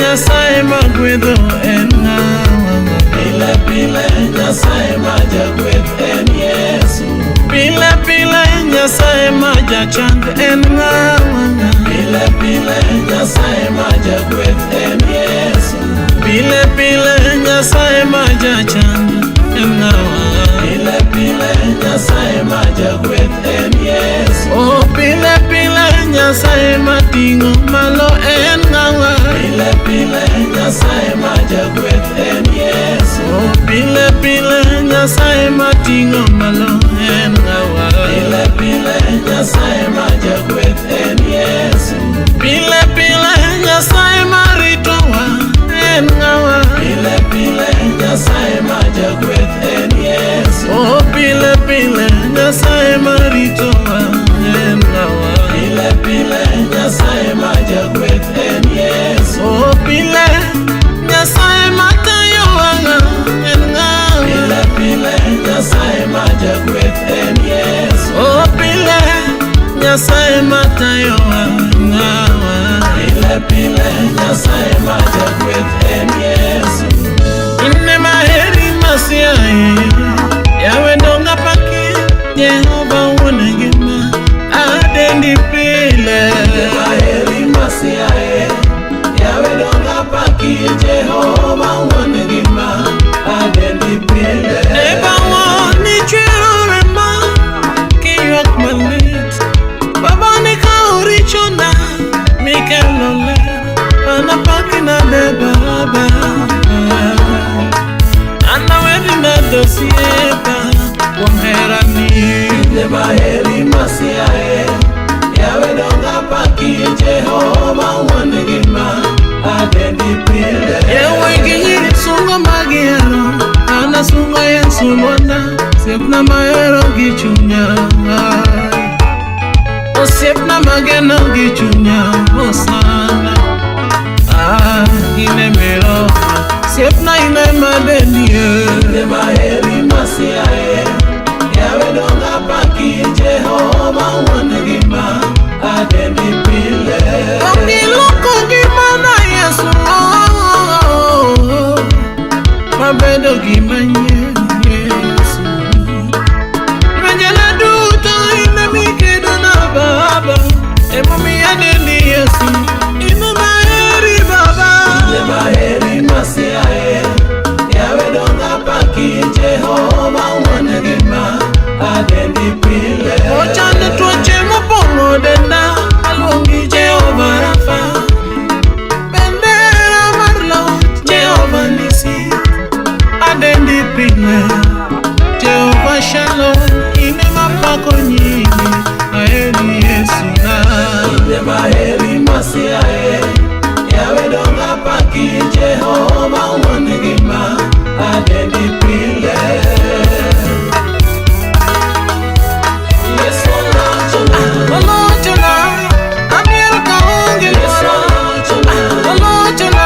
Nyasaye magwedho en ng'awa? Pile pile Nyasaye ma jagwedh en Yesu. Pile pile Nyasaye ma jachang en ng'awa? Pile pile Nyasaye ma jagwedh en Yesu. Pile pile Nyasaye ma jachang en ng'awa? Pile pile Nyasaye ma jagwedh en Yesu. Oh, pile pile Nyasaye mating'o malo en ng'awa? Pile pile Nyasaye ma jagwedh en Yesu. Oh, pile pile Nyasaye mating'o malo en ng'awa? Pile pile Nyasaye ma jagwedh en Yesu. Pile pile Nyasaye maritowa en ng'awa? Pile pile Nyasaye ma jagwedh en Yesu. Oh, pile pile Nyasaye maritowa en ng'awa? Pile pile Nyasaye ma jagwedh en Yesu. Oh, pile Nyasaye matayowa en ng'awa? Pile pile Nyasaye ma jagwedh en Yesu. Oh, pile Nyasaye matayowa ng'awa? Pile pile Nyasaye ma jagwedh en Yesu. Ine maheri masiaye yawe donga paki Jehova wuon ngima adendi pile. Maheri masiaye yawe donga paki Jehova wuon ngima adendi pile. E bang'o ni chwero remo kiywak malit Baba ni kawo richona mikelo ler anapaki nade Baba anaweni nade osiepa kuom herani. Ine maheri masiaye yawe donga paki Jehova wuon ngima adendi pile. Yewe ginyiri sungo magihero an asungo Yesu lwanda osiepna mahero gi chunya osiepna mageno gi chunya osana ah ine mero osiepna ine madendie. Ine maheri masiaye yawe donga paki Jehova wuon ngima adendi pile. Okiloko ngimana Yesu mabedo gima nyien Yesu Lwenjena duto ine mikedona Baba emomiyo adendi Yesu ine maheri Baba. Ine maheri masiaye yawe donga paki Jehova wuon ngima adendi pile. Ochando tuoche mopong'o denda aluongi Jehova Rafa bendera mar loch Jehova Nisi adendi pile Jehova Shalom ine mapako nyingi aheri Yesu na. Ine maheri masiaye yawe donga paki Jehova wuon ngima adendi pile. Yesu olochona. Olochona amiel kaonge Yesu luoro. olochona. Olochona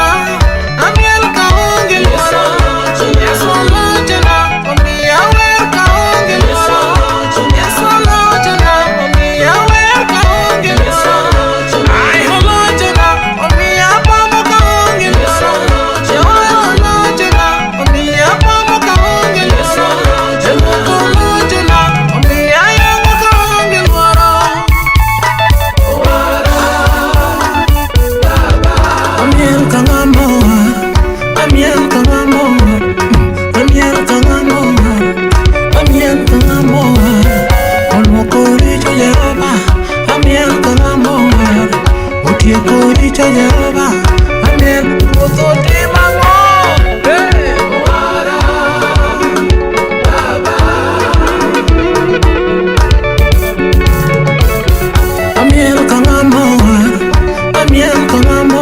amiel kaonge Yesu luoro. olochona. Yesu olochona omiyo awer kaonge Yesu luoro. olochona. Yesu olochona omiyo awer kaonge Yesu luoro. olochona. Ai olochona omiyo apamo kaonge Yesu luoro. olochona. Jehova olochona omiyo apamo kaonge Yesu luoro. olochona. Olochona omiyo ayombo kaonge luoro. Amiel ka ng'ama owar, amiel ka ng'ama owar, amiel ka ng'ama owar, amiel ka ng'ama owar. Olwoko richo Jehova, amiel ka ng'ama owar. Otieko richo Jehova, amiel Ruoth otimo ang'o? Hey! Amiel ka ng'ama owar, amiel ka ng'ama